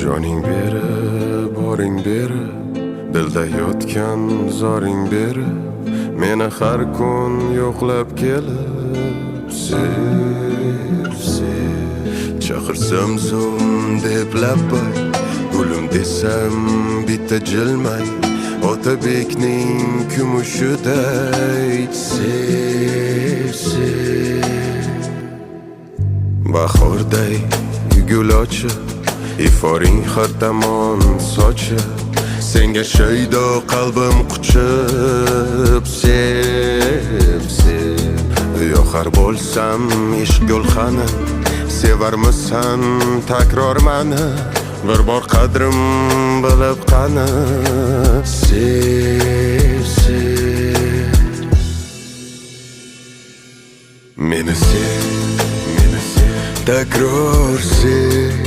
Joning berib, boring berib, dilda yotgan zoring berib, meni har kun yo'qlab kelib, sev, sev. Chaqirsam zum deb labbay, gulim desam bitta jilmay, Otabekning kumushiday sev, sev. Bahorday gul ochib, iforing har tomon sochib, senga shaydo qalbim quchib, sev, sev. Yoqar bo'lsam ishq gulxani, sevarmisan takror mani, bir bor qadrim bilib qani, sev, sev. Meni sev, meni sev, takror sev.